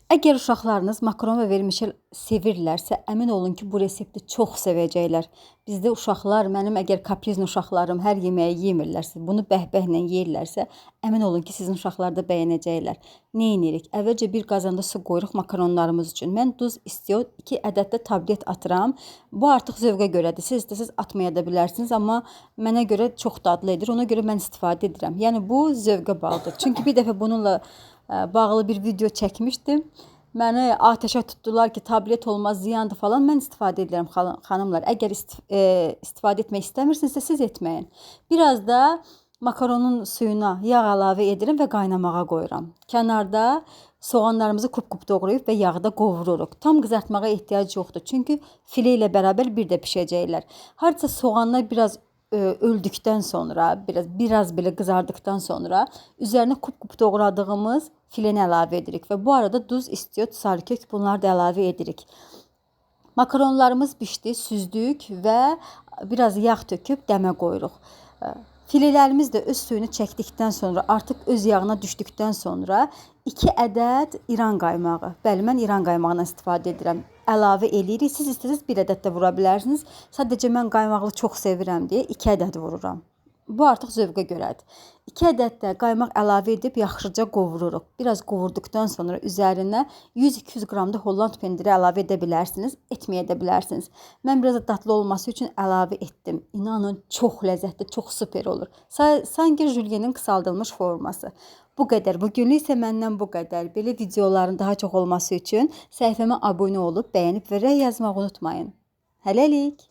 Əgər uşaqlarınız makaron və vermişel sevirlərsə, əmin olun ki, bu resepti çox sevəcəklər. Bizdə uşaqlar, mənim əgər kaprizli uşaqlarım hər yeməyi yemirlərsə, bunu bəhbəhlə yeyirlərsə, əmin olun ki, sizin uşaqlar da bəyənəcəklər. Nə edirik? Əvvəlcə bir qazanda su qoyuruq makaronlarımız üçün. Mən duz, istiot, 2 ədəd də tablet atıram. Bu artıq zövqə görədir. Siz istəsəz atmaya da bilərsiniz, amma mənə görə çox dadlı edir. Ona görə mən istifadə edirəm. Yəni bu zövqə bağlıdır. Çünki bir dəfə bununla bağlı bir video çəkmişdim. Məni atəşə tutdular ki, tablet olmaz, ziyandır falan. Mən istifadə edirəm xanımlar. Əgər istifadə etmək istəmirsinizsə siz etməyin. Biraz da makaronun suyuna yağ əlavə edirəm və qaynamağa qoyuram. Kənarda soğanlarımızı kub-kub doğrayıb və yağda qovururuq. Tam qızartmağa ehtiyac yoxdur. Çünki file ilə bərabər bir də bişəcəklər. Hardasa soğanlar biraz öldükdən sonra, biraz belə qızardıqdan sonra üzərinə kub-kub doğradığımız fileni əlavə edirik və bu arada duz, istiot, sarı kök bunları da əlavə edirik. Makaronlarımız bişdi, süzdük və biraz yağ töküb dəmə qoyuruq. Filelərimiz də öz suyunu çəkdikdən sonra, artıq öz yağına düşdükdən sonra 2 ədəd İran qaymağı. Bəli, mən İran qaymağından istifadə edirəm. Əlavə eləyirik. Siz istəsəniz 1 ədəd də vura bilərsiniz. Sadəcə mən qaymaqlı çox sevirəm deyə 2 ədəd vururam. Bu artıq zövqə görədir. 2 ədəd də qaymaq əlavə edib yaxşıca qovururuq. Biraz qovurduqdan sonra üzərinə 100-200 qram da Holland pendiri əlavə edə bilərsiniz, etməyə də bilərsiniz. Mən biraz da dadlı olması üçün əlavə etdim. İnanın, çox ləzzətli, çox super olur. Sanki jülyenin qısaldılmış forması. Bu qədər. Bugünlük isə məndən bu qədər. Belə videoların daha çox olması üçün səhifəmə abunə olub, bəyənib və rəy yazmağı unutmayın. Hələlik.